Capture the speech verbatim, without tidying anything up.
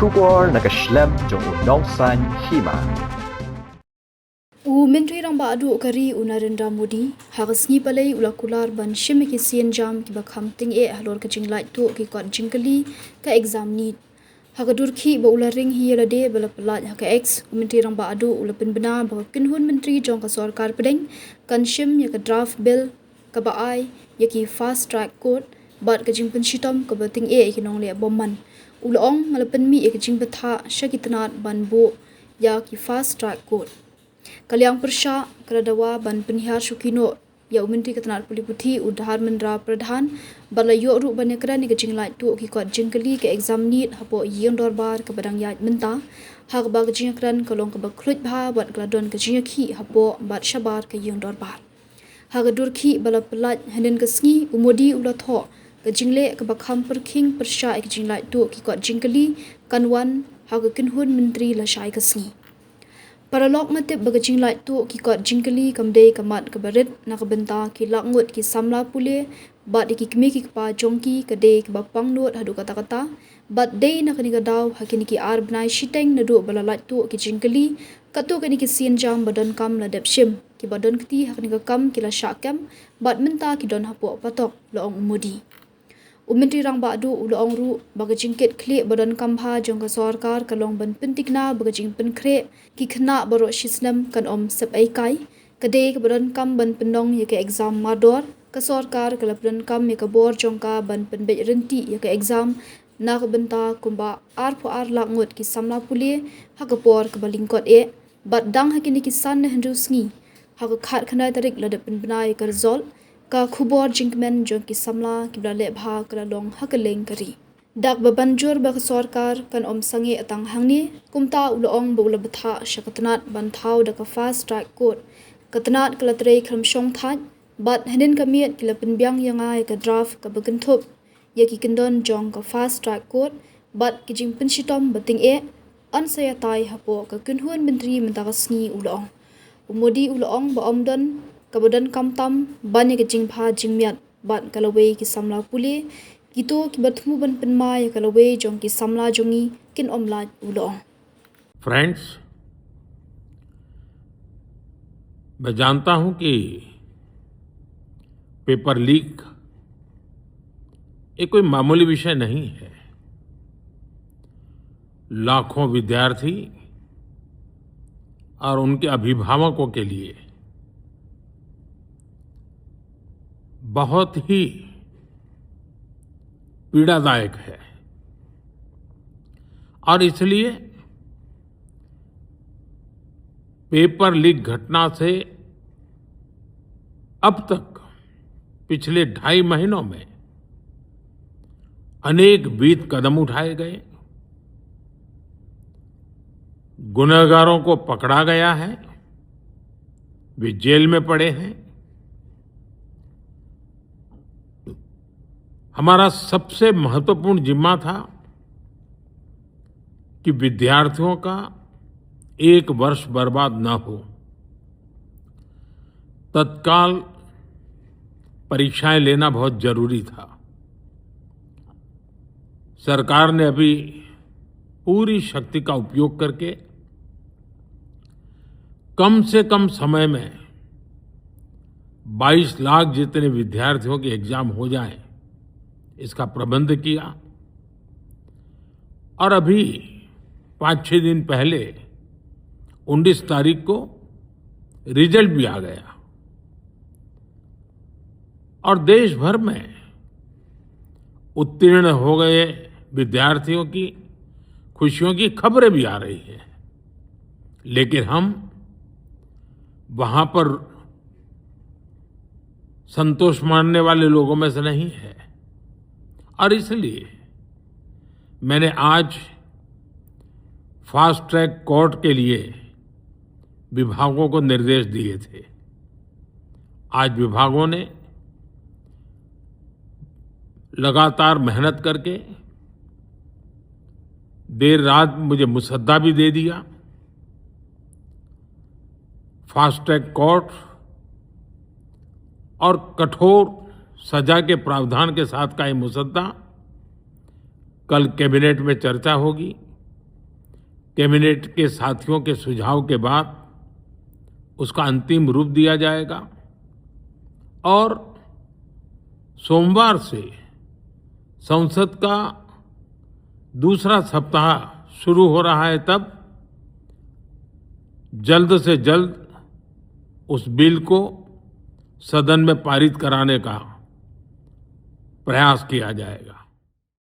Khubor na ka shlem jong u nongsaiñ hima. U Myntri Rangbah Duh ka ri u Narendra Modi ha ka sngi Palei u la kular ban shim ïa ki sienjam kiba kham tyngeh halor ka jinglaittuh ki kot jingkylli ka exam NEET. Ha ka dur khih ba u la ring hi ïa lade ba la pyllait ha ka X, u Myntri Rangbah Duh u la pynbna ba ka kynhun myntri jong ka sorkar pdeng kan shim ïa ka draft bill kaba ai ïa ki fast track court bad ka jingpynshitom kaba tyngeh ïa ki nongleh bymman. U la ong, nga la pynmih ïa ka jingbthah sha ki tnat ban buh ïa ki fast track court. Ka liang pyrshah ka la dawa ban pynhiar shuki noh ïa u Myntri ka tnat pule puthi u Dharmendra Pradhan bad la ïoh ruh ban ïakren ïa ka jinglaittuh ki kot jingkylli ka exam NEET hapoh ïing dorbar kaba dang ïaid mynta, ha kaba ka jingïakren ka long kaba khluit bha bad ka la don ka jingïakhih hapoh bad shabar ka ïing dorbar. Ha ka dur khih ba la pyllait hynnin ka sngi, u Modi u la thoh, ka jingleh kaba kham pyrkhing pyrshah ïa ka jinglaittuh ki kot jingkylli kan wan ha ka kynhun myntri lashai ka sngi. Paralok, nga tip ba ka jinglaittuh ki kot jingkylli kam dei ka mat kaba rit na ka bynta ki lak ngut ki samla pule bad ïa ki kmie ki kpa jong ki, ka dei kaba pangnud haduh katta katta bad dei na kane ka daw ha kine ki ar bnai shiteng naduh ba la laittuh ki jingkylli, katto katne ki sienjam ba donkam la dep shim. Kiba don kti ha kane ka kam ki la shah kem bad mynta ki don hapoh patok, la ong u Modi. U Myntri Rangbah Duh u la ong ruh ba ka jingkit khlieh ba donkam bha jong ka sorkar ka long ban pyntikna ba ka jingpynkhreh ki khynnah baroh shisnem kan ym sep eikai. Ka dei kaba donkam ban pynlong ïa ka exam mardor. Ka sorkar ka la pyndonkam ïa ka bor jong ka ban pynbeit ryntih ïa ka exam na ka bynta kumba arphew ar lak ngut ki samla pule ha ka por kaba lyngkot eh. Bad dang ha kine ki san ne hynriew sngi, ha ka khatkhyndai tarik la dep pynbna ïa ka result. Ka khubor jingkmen jong ki samla kiba la leh bha ka la long ha kylleng ka ri. Dak ba ban jur ba ka sorkar kan ym sangeh tang hangne, kumta u la ong ba u la bthah sha ka tnat ban thaw da ka fast track court. Ka tnat ka la trei khlem shongthait bad hynnin ka miet ki la pynbiang ïa nga ïa ka draft kaba kynthup ïa ki kyndon jong ka fast track court bad ki jingpynshitom ba tyngeh, yn sa ïatai hapoh ka kynhun myntri mynta ka sngi, u la ong. U Modi u la ong ba ym don kaba donkam tam ban ïa ka jingbha jingmiat bad ka lawei ki samla pule, kito kiba thmu ban pynmai ïa ka lawei jong ki samla jong ngi kin ym lait, u la ong. Friends, मैं जानता हूं कि पेपर लीक ये कोई मामूली विषय नहीं है। लाखों विद्यार्थी और उनके अभिभावकों के लिए बहुत ही पीड़ादायक है और इसलिए पेपर लीक घटना से अब तक पिछले ढाई महीनों में अनेक विहित कदम उठाए गए, गुनहगारों को पकड़ा गया है, वे जेल में पड़े हैं। हमारा सबसे महत्वपूर्ण जिम्मा था कि विद्यार्थियों का एक वर्ष बर्बाद ना हो। तत्काल परीक्षाएं लेना बहुत जरूरी था। सरकार ने अभी पूरी शक्ति का उपयोग करके कम से कम समय में बाईस लाख जितने विद्यार्थियों के एग्जाम हो जाए, इसका प्रबंध किया। और अभी पाँच छः दिन पहले उन्नीस तारीख को रिजल्ट भी आ गया और देश भर में उत्तीर्ण हो गए विद्यार्थियों की खुशियों की खबरें भी आ रही हैं। लेकिन हम वहां पर संतोष मानने वाले लोगों में से नहीं है और इसलिए मैंने आज फास्ट ट्रैक कोर्ट के लिए विभागों को निर्देश दिए थे। आज विभागों ने लगातार मेहनत करके देर रात मुझे मुसद्दा भी दे दिया। फास्ट ट्रैक कोर्ट और कठोर सजा के प्रावधान के साथ का ये मुसद्दा कल कैबिनेट में चर्चा होगी कैबिनेट के साथियों के सुझाव के बाद उसका अंतिम रूप दिया जाएगा और सोमवार से संसद का दूसरा सप्ताह शुरू हो रहा है, तब जल्द से जल्द उस बिल को सदन में पारित कराने का प्रयास किया जाएगा।